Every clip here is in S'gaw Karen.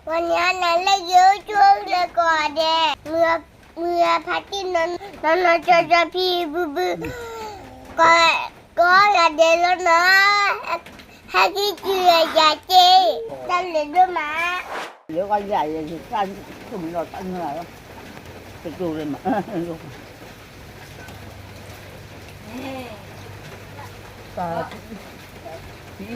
ပှၤညါနၤလၢယိၤကၠိလၢကိးဂၤဒဲး, မုၢ်အဖးတံၢ်နီၢ်နီၢ်ကၠီကၠီဖံဘုဘု, ကိးဂၤဒဲးလီၤနီၤ, ဟဲက့ၤတုၤယၤက့ၤ, တၢ်လၢာ်ဒိၣ်မး, လၢကယၤယဲၢ်တၢ်, တၢ်မုၢ်လီၤတၢ်မုၢ်လီၤ, တကၠိလၢမး တၢ်,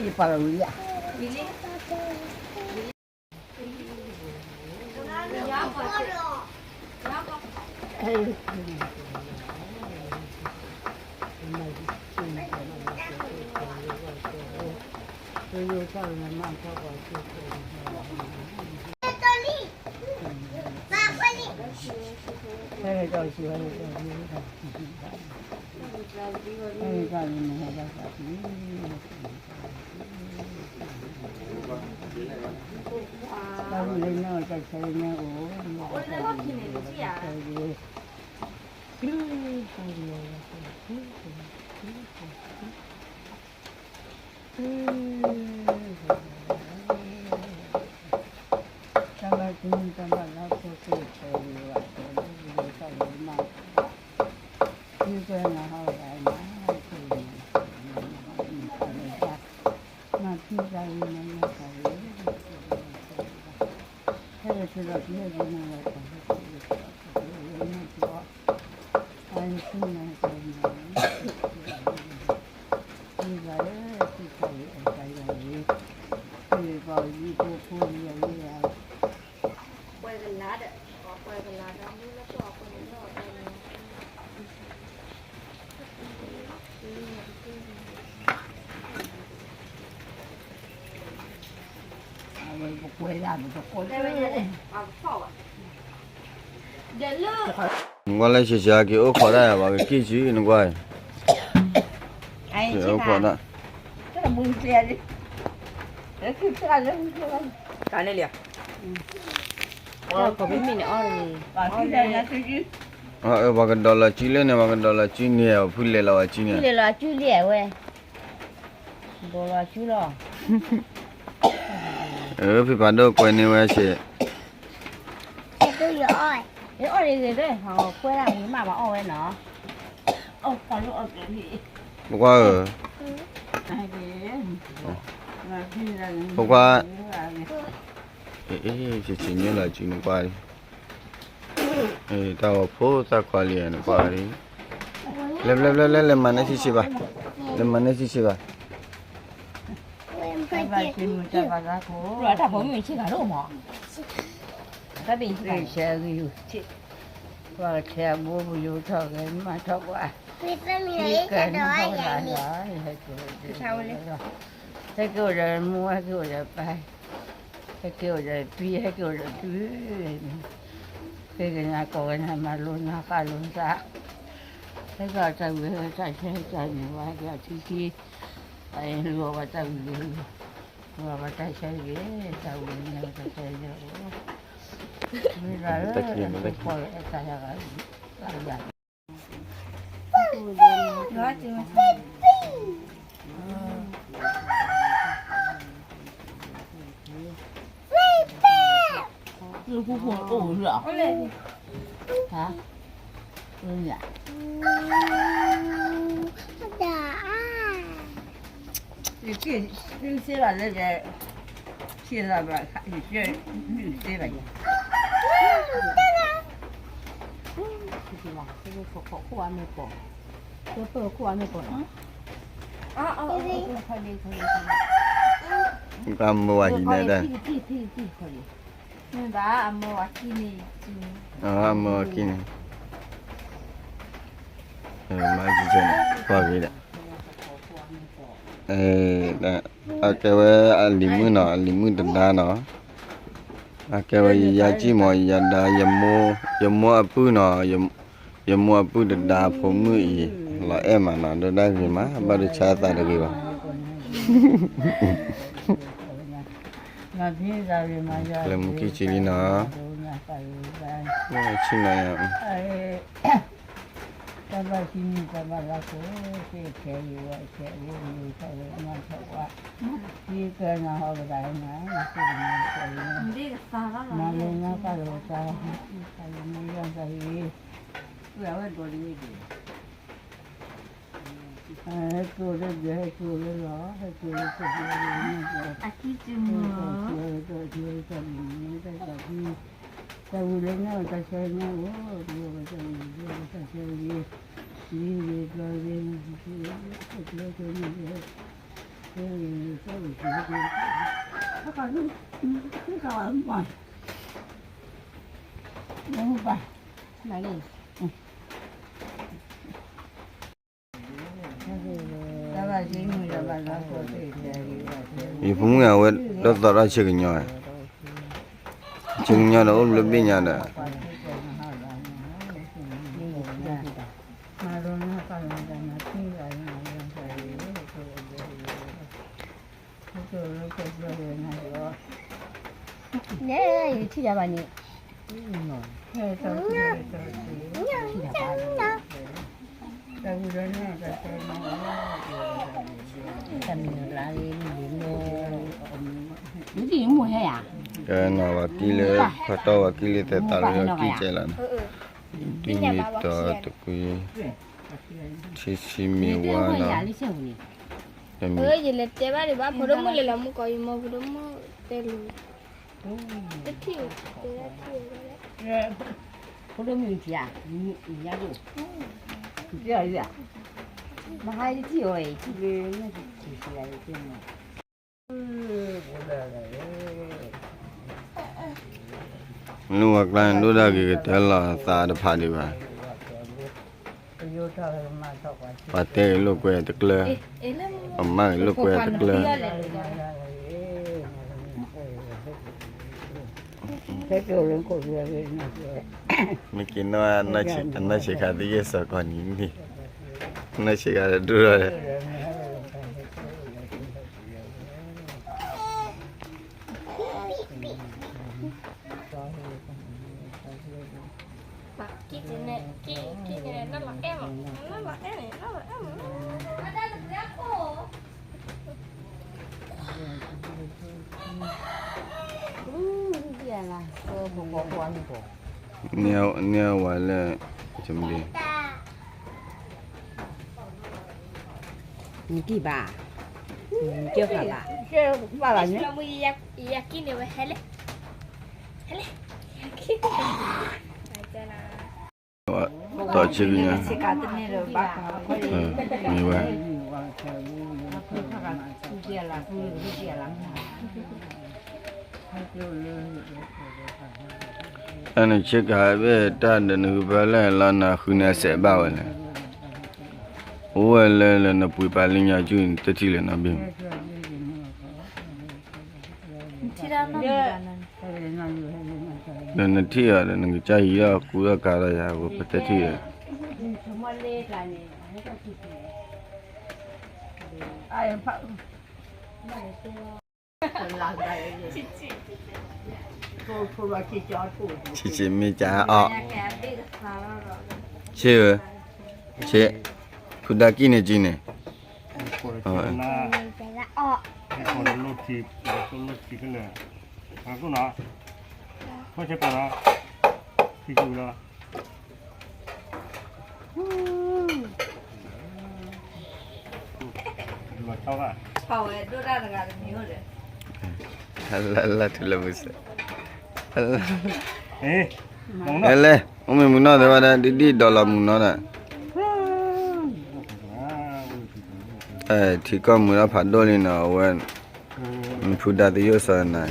ဖံယပာ်လီၤဝံၤလံဧါ. နကွၢ်လၢဆံးဆံးက့ၤအိၣ်ခိးဒၣ်ယၤဘၣ် ကက့ၢ်ဆံနကွၢ်, က့ၤအိၣ်ခိးဒၣ်, ပှၤကဒီးလီၤစုလၢန့ၣ် ပှၤကဒီးလီၤစုန့ၣ် ဖုလဲၤလီၤဝဲစုန့ၣ်, ဖုလဲၤလီၤစုလံဝဲ, ဒီးလီၤစုလီၤ, ဖံဖးဒိၣ်ကွဲန့ၢ်ဝဲဆံး, ယအီၣ်ဒ်ဂ့ၤဒ် ဟးကွဲဒၣ်ဝံၤမးဘၣ်အီၣ်ဝဲနီၤ, ပကွၢ်ဧၢ, ပကွၢ်, ဆံးဆံးညိလီၤစုနကွၢ်လံ, တၢ်ဂီၤဖိသၣ်ခွါလံနကွၢ်လံ, လဲၤလဲၤလဲၤလဲၤ လဲၤမၤန့ၢ်ဆံးဆံးဘၣ်, လဲၤမၤန့ၢ်ဆံးဆံးဘၣ်, တၢ်ဘ့ၣ်ဆဲးဂ့ၤ, ပှၤဆဲးအဘိပယိၤထီၣ်ဂဲၤမၤထီၣ်ပှၤ, ကဲနီၢ်ထီၣ်ဝဲဒၣ်ယွၤ, ဟဲက့ၤအိၣ်ဒီးမိၢ် ဟဲက့ၤအိၣ်ဒီးပၢ်, ဟဲက့ၤအိၣ်ဒီးပံၤ ဟဲက့ၤအိၣ်ဒီးပုၢ်, ဃ့ကညးကိးကညးမၤလိနၤဃၣ်လိနသး, ဟဲက့ၤအီၤတၢ်ဝံၤဟဲတၢ်ဆၢဟဲတၢ်န့ၣ် ပှၤဟဲက့ၤအီၤထံထံ, ပှၤလိအီၤပှၤတၢ်ဝံၤလံ, လိအီၤပှၤတၢ်ဆၢဂ့ၤ, တၢ်ဝံၤန့ၣ်တၢ်ဆၢဂ့ၤ, မ့ၢ်လၢအဖိခွါလၢအတၢ်ယၤဂၤ, တၢ်ယၤ ယက့ၢ်စ့ဘၣ်လၢ, စ့ဘၣ်ယၤ, ခိၣ်ခိၣ်အမ့ၢ်ပိာ်, ခိၣ်ခိၣ်အမ့ၢ်ပိာ်လီၤ, အမၢဝဲဟံးန့ၣ်ဒၣ်, မ့ၢ်ဘၣ်အမၢဝဲဟံးန့ၣ်, မၤက့ၤန့ၣ် ကွၢ်ဂ့ၤဒၣ်, အကဲဝဲအလံၤမုၣ်နီၤ, အလံၤမုၣ်တဒါနီၤ, အကဲဝဲယယၤကံၢ်မး ယယၤဒါ, ယမိၢ်အပုၢ်နီၤ, ယမိၢ်အပုၢ်တဒါဖိမုၣ်အံၤ, လီၤအဲၣ်မးနီၤ, ဒိၣ်ဒၣ်ဂ့ၤမး ဘၣ်ဒိဆါသးတဂ့ၤဘၣ်, လၢမူကံၢ်စံလံနီၤ, ဆံၣ်နီၤယၤ တၢ်ဘၣ်ဟံးန့ၢ်တၢ်ဘၣ်လၢ်ခိၣ်, သ့ခဲအံၤဝဲခဲအံၤ မ့ၢ်ထီၣ်ဝဲမၤထီၣ်ဝဲ, သံကနၤဟီကဒၣ်နၤ, သ့ၣ်ကနၤဟီကဒၣ်နၤ, မၤလၢညါကၢ်လီၤတၢ်, ကၢ်လီၤမ့ၢ်ယါတၢ်အံၤ, ဝဲအဝဲဒိးလံဝဲဒၣ်, ဟဲကျိလၢဘျဲၣ် ဟဲကျိလၢလီၤ ဟဲကျိလၢကဘျဲၣ်လၢညါကၢ်, အကံၢ်စုမုၢ်, တၢ်ဝံၤလၢညါ တၢ်ဆၢညါအိၣ်, တၢ်ဝံၤလၢတၢ်ဆၢညါအိၣ်, လံၤလံၤဘျီလံၤ, ယဖိမုၣ်အဝဲဒီးသီထီၣ်ဆ့ကညီ, ဆ့ကညီဒီးအိၣ်ဘျၢဘ့ၣ်ညါဒီး, ယထံၣ်ယၤဘၣ်န့ၣ်, တၢ်မံၤလၢ်လၢ်, မ့ၢ်တမ့ၢ်ဟဲယၤ, ကဲနီၤ ပှၤကံၢ်လၢ ဖးတီၢ်ပှၤကံၢ်လၢသဲးသးလၢကံၢ်ကဲလီၤနီၤ, ဒ်မ့ၢ်တီတကွံ, ထံဆံမ့ၢ်ဝါနီၤ, တမ့ၢ်, ယလဲၤတဲဘၣ်ဒံးဘၣ် ဖိဒိၣ်မုၣ်လဲၤလီၤမူကီး ယမိၢ်ဖိဒိၣ်မုၣ်တဲလီၤ, တထံၣ်, ဖိဒိၣ်မုၣ်ထံၣ်ဧါ, ယၤဒိၣ်, မဟါတထံၣ်အီၤအံၤ ထံၣ်လၢနထံၣ်ဆံးအံၤ, မနုၤဝဲကျါန့ၣ် ဒိၣ်ဒၣ်က့ၤကတၢၢ်လီၤသးတဖးဒံးဘၣ်, ပှၤတဲက့ၤလိာ်ကွဲတကျၢၢ်, ပှၤမၢ်က့ၤလိာ်ကွဲတကျၢၢ်, မ့ၢ်က့ၤနီၢ်, အနီၢ်ဆံးခါသယဲၢ်စီၤကီးနံၤန့ၣ်, နီၢ်ဆံးခါတဒိၣ်ထီၣ်ဒီး, န့ၢ်အဝၤလၢ, နကံၢ်ဘၣ်, နကၢ်ဃာ်ဘၣ်, ဘၣ်ဘၣ်န့ၣ်, ယကံၢ်န့ၣ်ဝဲဟဲလဲၣ်, ဟဲလဲၣ်, တီဆ့ကညါ, မ့ၢ်ဝဲ အန့ၣ်ဆ့ကၤဘၣ်တၢ်ဒီးနဂုၤဖဲလဲၣ်လီၤ နဃုန့ၢ်အစဲးဘၣ်ဝဲလဲၣ်, အိၣ်ဝဲလၢလၢနပှ့ၤပာ်လၢညါကၠူၣ်န့ၣ် တထံၣ်လၢၤနီတဘ့ၣ်မး, ဒီးနထံၣ်အီၤဒီး နကစၢ်ဟံးထီၣ်ကူထီၣ်ကၤထီၣ်ယၤ အဝဲပတဲထံၣ်ဒီး ဆံးဆံးမ့ၢ်ကၢအီၣ်, ဆံးဧၢ, ဆံး, ဖုဒါကံၢ်န့ၣ်ကံၢ်န့ၣ်, လၢလၢထူလၢမုၢ်စဲး, လဲၤ, အိၣ်မ့ၢ်မုၢ်နီၢ်သ့ဝဲဒၣ် ဒ်ဒ်ဒီးလီၤမုၢ်နီၢ်ဒီး, ထံကီၢ်မုၢ်ဒီးဖးဒိၣ်လံနီၤ အဝဲ, မ့ၢ်ဖုဒါသယိၣ်စီနၤ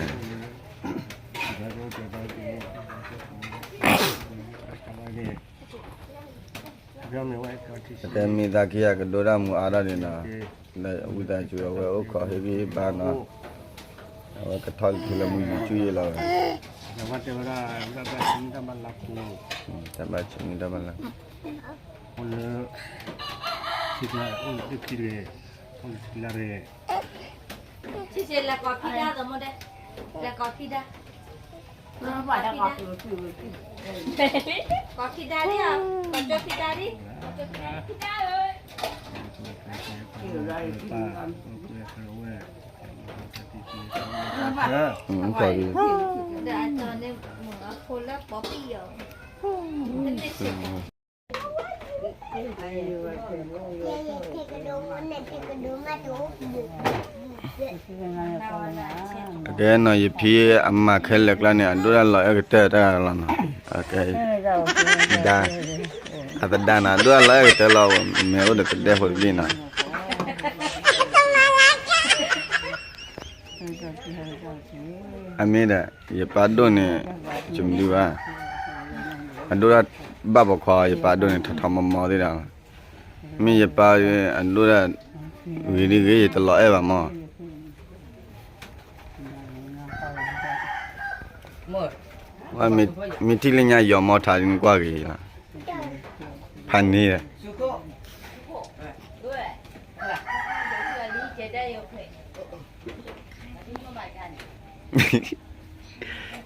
တဲမ့ၢ်သးခံဂၤကဒိတၢ်မူအါထီၣ်န့ၣ်နီၤ, လၢဝံသးစူၤအဝဲအိၣ်ခိးဟ့ၣ်ဂံၢ်ဟ့ၣ်ဘါနီၤ, အဝဲကထီၣ်လၢထူလၢမုၢ်ယူၤကၠူၣ်ယဲလီၤဝဲ, တၢ်ဘၣ်ဆိကမိၣ်တၢ်ဘၣ်လၢ်, လၢ, လဲၤကိးဖံဒါ, လဲၤကိးဖံဒါ, ကိးဖံဒါ, ကိးဖံဒါဒ်, ကိးဖံဒါဒ်, ဖံဒါဧၢ, ဖံဒါဧၢ, ဖံဒါဧၢ, ဖံဒါဧၢ, ဖံဒါဧၢ, ဖံဒါဧၢ, ဖံဒါဧၢ, ဖံဒါဧၢ, ဖံဒါဧၢ, ဖံဒါဧၢ, ဖံဒါဧၢ, ဖံဒါဧၢ, လၢပီပံယီၤ ကဲနီၤ ယဖံအမၤခဲလၢာ်ကျါန့ၣ် အဒိၣ်ဒၣ်လီၤအဲၣ်ကတၢၢ်တၢ်လီၤနီၤ, ဒါ အသဒါနီၤ အဒိၣ်ဒၣ်လီၤအဲၣ်ကတၢၢ်လီၤ, မ့ၢ်အိၣ်ဒီးကဒဲဖိတဘ့ၣ်နီၤ အမ့ၢ်ဒီး ယပၢ်ဒိၣ်န့ၣ် ယမဒုဘၣ်, အဒိၣ်ဒၣ်ဘၣ်ပိာ်ခွါ ယပၢ်ဒိၣ်န့ၣ် ထီထီမီမီသ့ၣ်ဒီး, မ့ၢ်ယပၢ်အဒိၣ်ဒၣ် ဂ့ၤဒ်ဂ့ၤ ယတလီၤအဲၣ်ဘၣ်မီၢ်, မ့ၢ်ထံၣ်လၢညါယီၤမီထါဒ်နကွၢ်ဂ့ၤလီၤ, ဖးန့ၢ်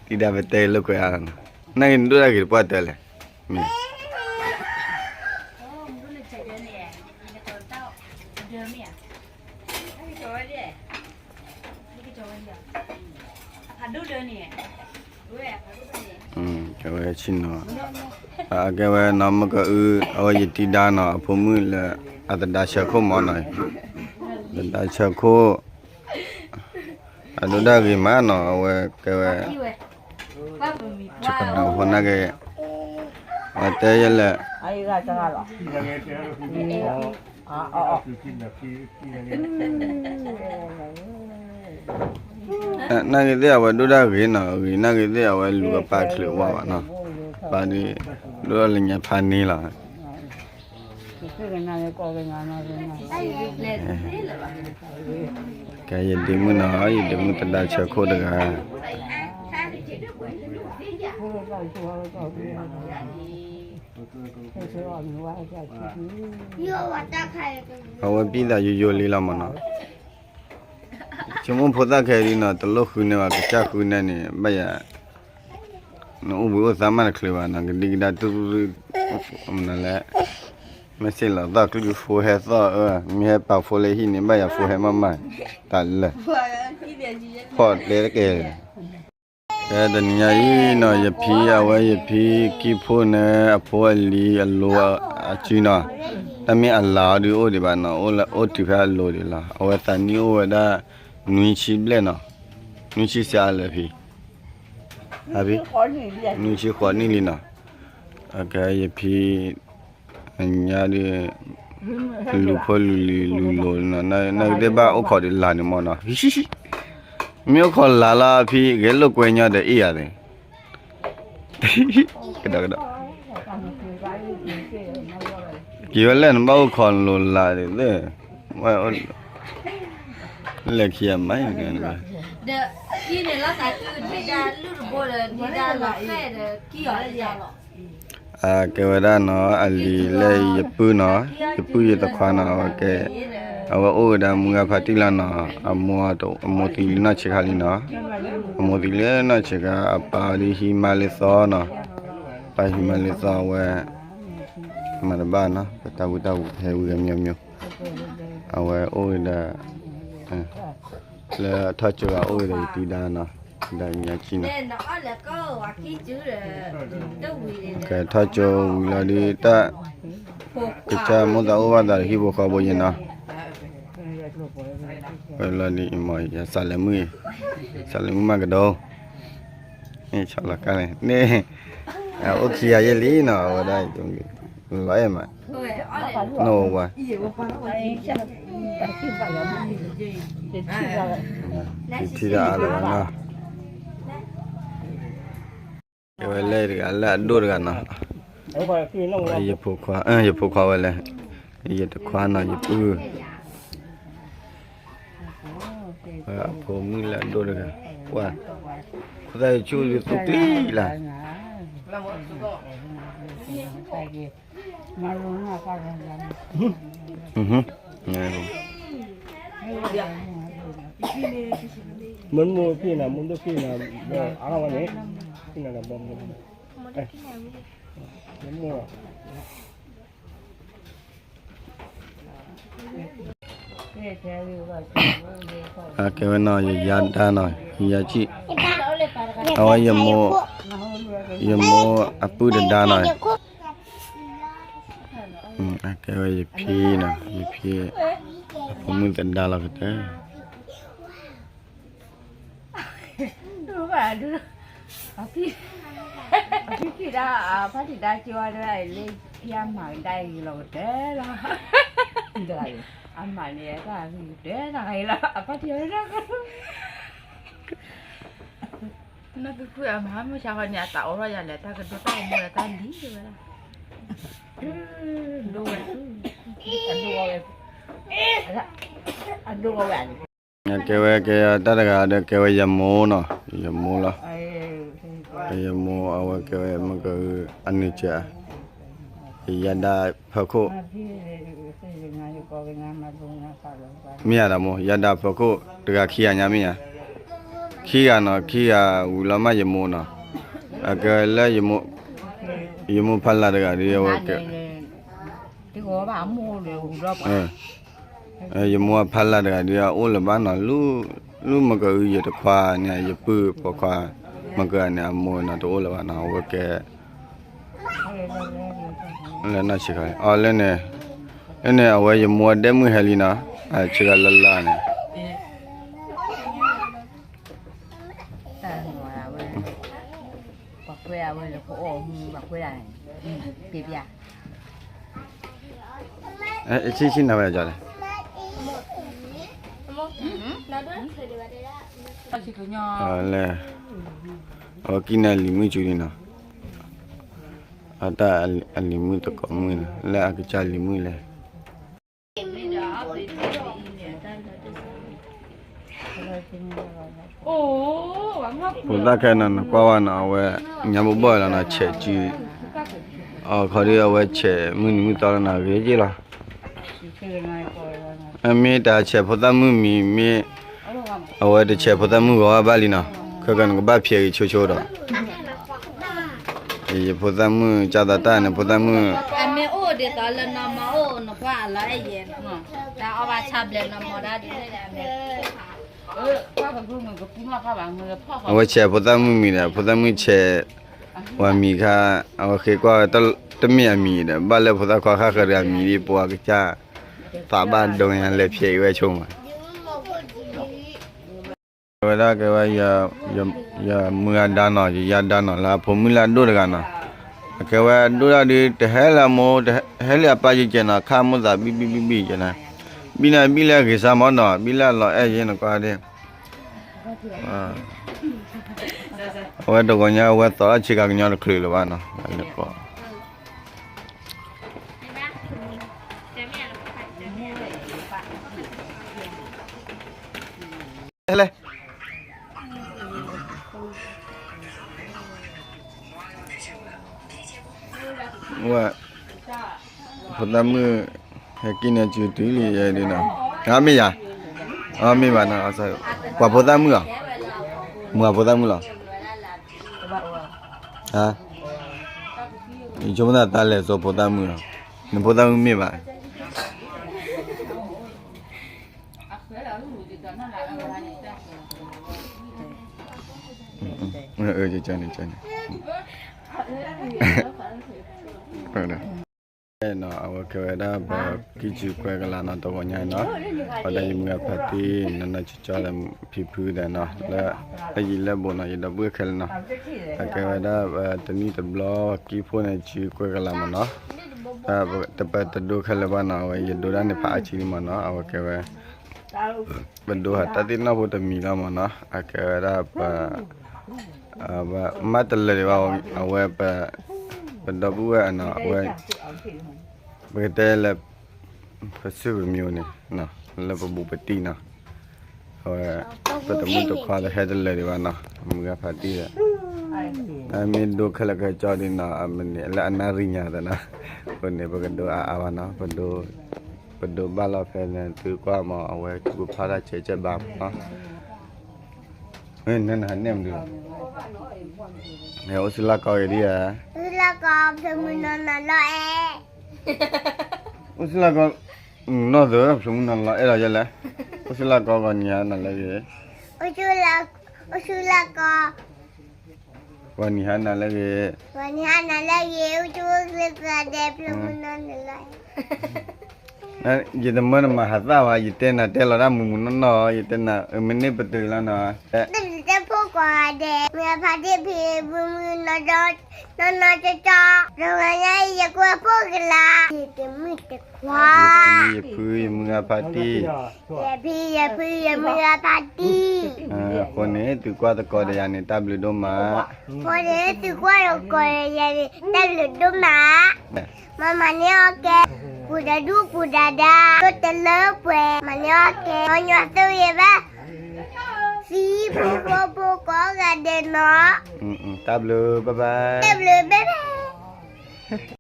ဒီး တံၤဒါပတဲလိာ်ကွဲအါလီၤနီၤ, နာ်က့နဒိၣ်တၢ်ဂ့ၤတပှၢ်တၢၢ်လဲၣ်, မ့ၢ် ကဲဝဲဆ့ၣ်နီၤ, အကဲဝဲနီၢ်မုၢ်ကအု အဝဲယတံၤဒါနီၤ အဖိမုၣ်လၢ အသဒါဆၢခိၣ်မီၤနီၤ, သဒါဆၢခိၣ် အဒိၣ်ဒၣ်ဂ့ၤမးနီၤ အဝဲကဲဝဲ ဆၢကနၢဖိနာ်က့ အတဲယဲလဲၣ် နာ်က့သ့ၣ်အဝဲဒိၣ်ဒၣ်ဂ့ၤနီၤ ဂ့ၤနာ်က့သ့ၣ်အဝဲလူၤအပၢ်ချုးဝါဘၣ်နီၤ, ပၢ်ဒ် ဒိၣ်လၢညါဖးန့ၢ်လီၤ, ကဲယဒ့မုၣ်နီၤ ယဒ့မုၣ်သဒါဆၢခိၣ်တဂၤ အဝဲဘံၣ်သးယိယိလံလီၤမးနီၤ, ဆိကမိၣ်ဖိသၣ်ခဲအံၤနီၤ တလိၣ်ဃုန့ၢ်ဘၣ် ကစၢ်ဃုန့ၢ်န့ၣ် ဘၣ်ယၤ နအိၣ်ဘှံးအိၣ်သါမးတချုးဘၣ်နီၤ ကဒံကဒါတူၢ်တူၢ် မနုၤလဲၣ် မ့ၢ်စ့ၢ်လီၤသီၣ်ချုးဖိဟဲသီၣ်အၢ မ့ၢ်ဟဲပာ်ဖိလၢဟံၣ်န့ၣ် ဘၣ်ယၤဖိဟဲမးမး တၢ်လၢာ် ဖီၣ်တဲတကဲ ဖဲတနံၤညါအံၤနီၤ ယဖံအဝဲယဖံကံၢ်ဖိန့ၣ် အဖိအလံၤအလိၤအစုနီၤ, တၢ်မ့ၢ်အလၤအီၤဒုးအိၣ်ဒံးဘၣ်နီၤ, အိၣ်တုၤဖဲအလိၤဒံးလီၤ, အဝဲသးနံၣ်အိၣ်ဝဲဒၣ် နွံဆံဘျဲၣ်နီၤ, နွံဆံစှၤလၢာ်ဖံ, နွံဆံဃိးနံၣ်လံနီၤ, အကဲယဖံ အညါဒီး လူၤဖိလူၤလံၤလူၤလိၤနီၤ, နကသ့ၣ်ဘၣ်အိၣ်ခိးဒီးလၤန့ၣ်မ့ၢ်နီၤ, မ့ၢ်အိၣ်ခိးလၤလီၤဖံ ဂဲၤလိာ်ကွဲညီဒီးအ့ၣ်ယၤသ့ၣ်, ကဒီးကဒီး, က့ၤဝဲလဲၣ်နဘၣ်အိၣ်ခိးလိၤလၤဒ်သ့ၣ်, လဲၤခံဂၤမး, ဒီး ကံၢ်န့ၣ်လီၤသးကုဒံးဒၣ်လုၢ်တဘိဒီးဒံးဒၣ်လီၤဃဲၣ်ဒီးကံၢ်အီၤလီၤ အကဲဝဲဒၣ်နီၤ အလံၤလၢယပုၢ်နီၤ, ယပုၢ်ယသခွါနီၤ, အဝဲကဲ အဝဲအိၣ်ဝဲဒၣ်မုၢ်ဂၤဖးတံၢ်လီၤနီၤ, အမိၢ်သံလၢနီၢ်ဆံးခါလံနီၤ, အမိၢ်သံလၢနီၢ်ဆံးခါ အပၢ်ဒ်ဟံးမါလၢသီနီၤ, ပၢ်ဟံးမါလၢသီအဝဲ မၤတဘၣ်နီၤ, ပတၢ်ဝံတၢ်ဝူၤဟဲဝံၤဂဲၤမညီမညီ, အဝဲအိၣ်ဝဲဒၣ် လၢထီၣ်ကၠိဂၤအိၣ်ဝဲဒီးယတံၤဒါနီၤ, တံၤဒါညါကံနီၤ, ကထီၣ်ကၠိဝံၤလီၤဒုးတၢ် ကစၢ်မိၣ်သးအိၣ်ဘၣ်သးဒီးဟံၣ်ဖိဃီဖိယဲနီၤ, ဝဲလီၤဒုးအံၤမ့ၢ်ယစးလဲၤမုၢ်, စးလဲၤမုၢ်မးကဒီး, န့ၣ်ဆီလီၤကါန့ၣ်, န့ၣ် အိၣ်ခံဂၤယဲလံနီၤ, အဝဲဒၣ် လီၤအဲၣ်မး, နီၢ်ဝဲဝါ ယထံၣ်တၢ်အါလၢၤဘၣ်နီၤ, ကဲဝဲလဲၣ်တဂၤလၢအဒိၣ်တဂၤနီၤ, ယဖိခွါ, ယဖိခွါဝဲလဲၣ်, ယတခွါနီၤ ယပုၢ်, အဖိမုၣ်လၢအဒိၣ်တဂၤ, ပှၤ, ဖိသၣ်ယဆူၣ်ယသူကျံလၢ မ့ၢ်မိၢ်ဖံးနၤ မ့ၢ်ဒိၣ်ဖံးနၤ အါဝဲန့ၣ်, ဖံးနၤဒီးဘီမုၢ်, မ့ၢ်မိၢ်, အကဲဝဲနီၤ ယယါဒါနီၤ ယယါကံၣ်, အဝဲယမိၢ်, ယမိၢ်အပုၢ်တဒါနီၤ, အကဲဝဲယဖံနီၤ, ယဖံ, အဖိမုၣ်သဒါလီၤကတၢၢ် အဖံ, အဖံဖံဒါ, အဖါတံၢ်ဒါကၠီဝဲဒၣ်လၢဖံအမၤကဒါအံၤလီၤကတၢၢ်လီၤ, အမၤန့ၣ်တၢ်ဂ့ၤကတၢၢ်တၢ်ဂ့ၤလီၤ, အဖါတံၢ်ဝဲဒၣ် နကကွၢ်အမၤမုၢ်ဆါဃီန့ၣ် အတၢ်အိးထီၣ်ယၤလဲၣ် တၢ်ကဒိတၢ်ကမူလၢတၢ်လံၤဝဲဒၣ်, ဒိဝဲ, အဒိဝဲ, အဒိဝဲ, ကဲဝဲကဲတၢ်တဂၤဒီးကဲဝဲယမိၢ်နီၤ, ယမိၢ်လီၤ, ယမိၢ်အဝဲကဲဝဲမ့ၢ်ကအုအန့ၢ်ကဲ, ယယၤဒါဖၢခိၣ် မ့ၢ်ယၤဒီးမိၢ် ယၤဒါဖၢခိၣ် တဂၤခံဂၤညါမ့ၢ်ဧါ, ခံဂၤနီၤ ခံဂၤဝံၤလီၤမးယမိၢ်နီၤ, အကဲလၢ ယမိၢ်ဖးလၢ်တဂၤဒီးအဝဲကဲ, ယမိၢ်အဖးလၢ်တဂၤဒီးအအိၣ်လၢၤဘၣ်နီၤ, လၢမ့ၢ်ကအုယတခွါန့ၣ် ယပုၢ်ပိာ်ခွါ မ့ၢ်ကအုန့ၣ် အမိၢ်နီၤ တအိၣ်လၢၤဘၣ်နီၤ အဝဲကဲ လၢနီၢ်ဆံးခါလံ အီၤလၢန့ၣ်, လၢန့ၣ် အဝဲယမိၢ်ဒဲမုၣ်ဟဲလံနီၤ, ဆံးခါလၢလၢ်န့ၣ်, ဆံးဆံးနၤဝဲလဲၣ်, လဲၣ်, အဝဲကံၢ်န့ၢ်လံၤမုၣ်စုလံနီၤ, အတၢ်အလံၤမုၣ်သကိးမုၣ်န့ၣ် လၢအကစၢ်လံၤမုၣ်လဲၣ် ဖိသၣ်ခဲနီၤ နကွၢ်ဝဲနီၤ အဝဲ ညါဘိၣ်ဘီၣ်လီၤနီၤ ဆဲးစု, အခီဒီးအဝဲဆဲးမုၢ်နံၤမုၢ်သီလီၤနီၤ ဂ့ၤက့လီၤ. အမ့ၢ်တၢ်ဆဲးဖိသၣ်မုၣ်မံၤမ့ၢ်, အဝဲတဆဲးဖိသၣ်မုၣ်ဂီၤဘၣ်လံနီၤ, ခဲကနကဘၣ်ဖျဲးဂ့ၤဆိဆိဒီး ယဖိသၣ်မုၣ်ကၢ်သးတၢ်န့ၣ် ဖိသၣ်မုၣ် အမ့ၢ်အိၣ်ဒ်သိးလၢနီၢ်မါအိၣ်နကွၢ်အလီၤအဲၣ်ယဲ, တၢ်အီၣ်ဘၣ်ဆါဘျဲးနီၢ်မါဒၣ်ဒ်လဲၣ်, အဝဲဆဲးဖိသၣ်မုၣ်မံၤဒီး ဖိသၣ်မုၣ်ဆဲး ပှၤမံၤခါ, အဝဲဃ့ကွၢ်ဝဲတမ့ၢ်အမံၤဒီး ဘၣ်လၢဖိသၣ်ခွါဃၣ်ဃၢၤဒီးအမံၤဒ်ပှၤကစၢ်, သးဘၣ်ဒိညါလဲၤဖျဲးအံၤဝဲဆိမး ဝဲဒၣ်ကဲဝဲ ယမုၢ်အဒါနီၤ ယယါဒါနီၤ လၢအဖိမုၣ်လၢအဒိၣ်တဂၤနီၤ, အကဲဝဲဒိၣ်ဒၣ်ဒုး တဟဲလၢအမိၢ် တဟဲလၢအပၢ်ယကဲနီၤ ခါမိၣ်သးဘံၣ်ဘံၣ်ဘံၣ်ဘံ�်ကဲနီၤ, ဘံၣ်န့ၣ်ဘံၣ်လၢအဂ့ၤစါမးနီၤ ဘံၣ်လၢအလီၤအဲၣ်ယဲနကွၢ်ဒၣ်, အဝဲတဂီၤညါအဝဲသိးထီၣ်ဆ့ကၤကညီတချုးလၢၤဘၣ်နီၤ လၢကိး လဲၣ် ဝဲ ဖိသၣ်မုၣ် ဟဲက့ၤန့ၣ်စုတုၤလံယဲဒ်နီၤ, မ့ၢ်ယၤ, မ့ၢ်ဘၣ်နီၤ, ပှၤဖိသၣ်မုၣ်လီၤ, မုၢ်အဖိသၣ်မုၣ်လီၤ, ယဆိကမိၣ်သးတၢ်လဲၤစိဖိသၣ်မုၣ်လီၤ, နဖိသၣ်မုၣ်မ့ၢ်ဘၣ် အဝဲကဲဝဲဒၣ်ပကံၢ်စုကွဲကလးနီၤ တဂီၤညါနီၤ, အဝဲဒၣ်ယမုၢ်ဂၤဖါတံၢ် နီၢ်နီၢ်ကၠီကၠီဒီးဖံဖုဒီးနီၤ လၢဟဲယံၤလၢဘူးနီၤ ယဒီပုၢ်ခဲလၢာ်နီၤ, အကဲဝဲဒၣ်ပတနံၣ်တဘျီ ကံၢ်ဖိန့ၣ်စုကွဲကလးမးနီၤ, တပတဒိခဲလၢာ်ဘၣ်နီၤ အဝဲယဒိဒၣ်န့ၣ်ဖးအါဆံလံမးနီၤ အဝဲကဲဝဲ ပဒိဟးတၢ်သ့ၣ်နီၣ်ဖိတမံၤလီၤမးနီၤ အကဲဝဲဒၣ်ပ မၤတလၢာ်ဒံးဘၣ် အဝဲ ပဒီပုၢ်ဝဲၢ်အနီၤ အဝဲ ပကတဲလၢ ပစုပမျိုးန့ၣ် လၢပဘူးပတံၢ်နီၤ အဝဲ ပတမုၣ်တခွါတဟဲတလၢာ်ဒံးဘၣ်နီၤ မုၢ်ဂၤဖါတံၢ်ဒီး မ့ၢ်ဒိခဲလၢာ်ခဲဆ့ဒံးနီၤ အမ့ၢ်န့ၣ်လၢအနၣ်ရံၣ်ညါသးနီၤ အဃိန့ၣ် ပကဒိအါအါဘၣ်နီၤ ပဒိဘၣ်လီၤဖဲန့ၣ် သုကွၢ်မး အဝဲသုကဖျါတၢ်ဆဲးကဲးဘၣ်မးနီၤ နနဟးနဲၣ်မနုၤလီၤ အိၣ်ဆူၣ်လၢကီဂ့ၤဒ်ဧါ အိၣ်ဆူၣ်လၢကီ ဖျၢမုၢ်နီၢ်နီၢ်လီၤအဲၣ် အိၣ်ဆူၣ်လၢကီ နီၢ်သၢ ဖျၢမုၢ်နီၢ်နီၢ်လီၤအဲၣ်လီၤယဲလဲၣ် အိၣ်ဆူၣ်လၢကီဂီၤညါနီၤလၢဂ့ၤ အိၣ်ဆူၣ်လၢ အိၣ်ဆူၣ်လၢကီၢ်, ပှၤနံၤဟါနၤလၢအဂ့ၤ, ပှၤနံၤဟါနၤလၢအဂ့ၤ, အိၣ်ဆူၣ်အိၣ်ချ့သးဒဲး ဖျိမုၢ်နီၢ်နုာ်လီၤ. ယတမၢနမၤဟးသၣ်ဘၣ်, ယတဲနၤတဲလီၤတၢ်မုာ်မုာ်နီၢ်နီၢ်, ယတဲနၤ မ့ၢ်န့ၢ်ပတုာ်လီၤနီၤ. တၢ်ဘျုးတၢ်ဖှိၣ်ကိးဂၤဒဲး, မုၢ်အဖါတံၢ်ဖံးမုၢ်မုၢ်နီၢ်နီၢ်, နီၢ်နီၢ်ကၠီကၠီ, ဒီးဝဲညါအံၤ ယကွၢ်ဖိကလါ, ယတမုၣ်တခွါ, ယဖံယဖုယမုၢ်ဂၢ်ဖါတံၢ်, ယဖံယဖုယမုၢ်ဂၢ်ဖါတံၢ်, အဃိန့ၣ် သုကွၢ်သကိးဒီးယၤန့ၣ် တၢ်ဘျုးဒိၣ်မး. အဃိန့ၣ် သုကွၢ်သကိးဒီးယၤန့ၣ် တၢ်ဘျုးဒိၣ်မး. မၤမၤန့ၢ်အီၣ်ကဲ, ပူၤဒၣ်ဒူၣ်ပူၤဒၣ်ဒါ, တိၢ်တလၢပှဲၤ, မၤန့ၢ်အီၣ်ကဲ, ညီညီသုဂ့ၤဘၣ်, သံဖိဖိဖိကိးဂၤဒဲးနီၤ. တၢ်ဘျုး, bye bye. တၢ်ဘျုး, bye bye.